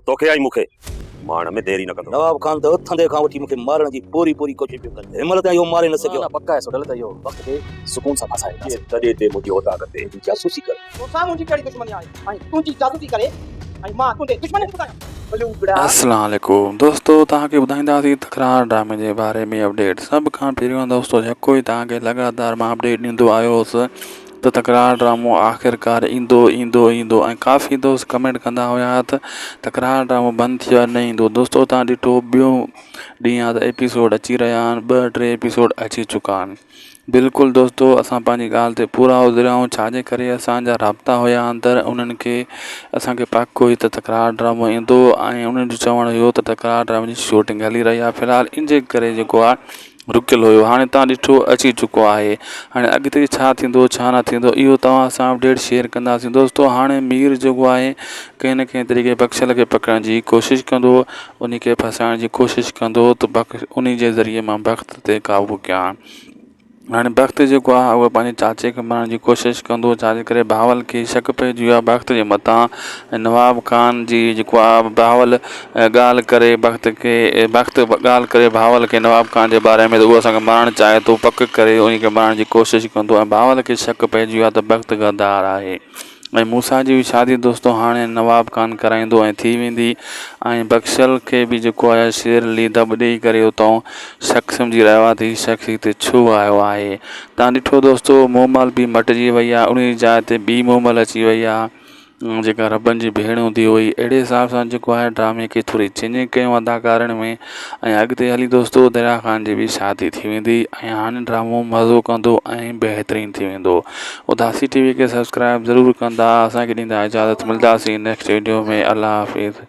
توکي ۽ مون کي مارڻ ۾ دير ئي نه ڪندو. نواب خان ته اٿندي کان وٺي مون کي مارڻ جي پوري پوري ڪوشش پيو ڪري. هن مهل تائين اهو ماري نه سگهيو آهي. نه پڪ آهي سوڍل ته اهو بخت کي سڪون سان ڦاسائي وينداسين. جي تڏي تي منهنجي اوطاق تي. جاسوسي ڪرڻ. توسان منهنجي ڪهڙي دشمني آهي ۽ تنهنجي جاسوسي ڪري ۽ مان تنهنجي دشمني ٻڌايان. السلام عليڪم دوستو توهان کي ٻڌائينداسين تڪرار ڊرامي جي باري ۾ اپڊيٽ سڀ کان پهريون دوستو جيڪو ئي توهان کي لڳاتار مان اپڊيٽ ڏيندو آيو هوس ته تڪرار ڊرامو آخرڪار ايندو ايندو ايندو ۽ ڪافي دوست ڪمينٽ ڪندا هيا ته تڪرار ڊرامو بند ٿي ويو آهي نه ايندو دوستو توهان ڏٺو ٻيو ڏينهن آهي ته ايپيسوڊ اچي رهيا آهن ٻه ٽي ايپيسوڊ اچي چڪا آهن بلڪل دوستو اسان پنهنجي ڳالهه تي پورا اتريا آهيون ڇاجي ڪري اسان جا رابطا هيا اندر انهن کي اسان کي پڪ هئي ته تڪرار ڊرامو ايندو ۽ انهن جو چوڻ هيو ته تڪرار ڊرامي جي شوٽنگ هلي رهي آهي في الحال ان جي ڪري جيڪو آهي رڪيل هيو هاڻي تان ڏٺو اچي چڪو آهي هاڻي اڳتي ڇا ٿيندو ڇا نه ٿيندو اهو توهان سان اپڊيٽ شيئر ڪنداسين دوستو هاڻي مير جيڪو آهي ڪنهن نه ڪنهن طريقي بخشل کي پڪڙڻ جي ڪوشش ڪندو ان کي ڦاسائڻ جي ڪوشش ڪندو ته بخش ان جي ذريعي مان بخت تي قابو ڪيان. هاڻي بخت جيڪو آهي اهو پنهنجي چاچي کي مارڻ جي ڪوشش ڪندو ڇا جي ڪري بهاول کي شڪ پئجي ويو آهي بخت جي مٿان ۽ نواب خان جي جيڪو آهي بهاول ڳالهه ڪري بخت کي بخت ڳالهه ڪري بهاول کي نواب خان جي باري ۾ ته اهو اسان کي مارڻ چاهي ٿو پڪ ڪري ان کي مارڻ جي ڪوشش ڪندو ۽ بهاول کي شڪ پئجي ويو آهي ته بخت غدار آهي. ۽ موسيٰ جي به شادي دوستو هاڻي نواب خان ڪرائيندو ۽ ٿي ويندي ۽ بخشل کي به جيڪو آهي شير علي دٻ ڏئي ڪري اتان شخص سمجهي رهيو آهي ته هي شخص هتي ڇو آيو آهي تان ڏٺو دوستو مومل به مٽجي وئي آهي انهي جاء تي ٻي مومل اچي وئي آهي جيڪا ربن جي ڀيڻ هوندي هئي اهڙي حساب سان جيڪو آهي ڊرامي کي ٿوري چينجنگ ڪيون اداڪارن ۾ ۽ اڳتي هلي دوستو دريا خان جي به شادي ٿي ويندي ۽ هاڻي ڊرامو مزو ڪندو ۽ بهترين ٿي ويندو اداسي ٽي وي کي سبسڪرائب ضرور ڪندا اسان کي ڏيندا اجازت ملداسين نيڪسٽ ويڊيو ۾ الله حافظ.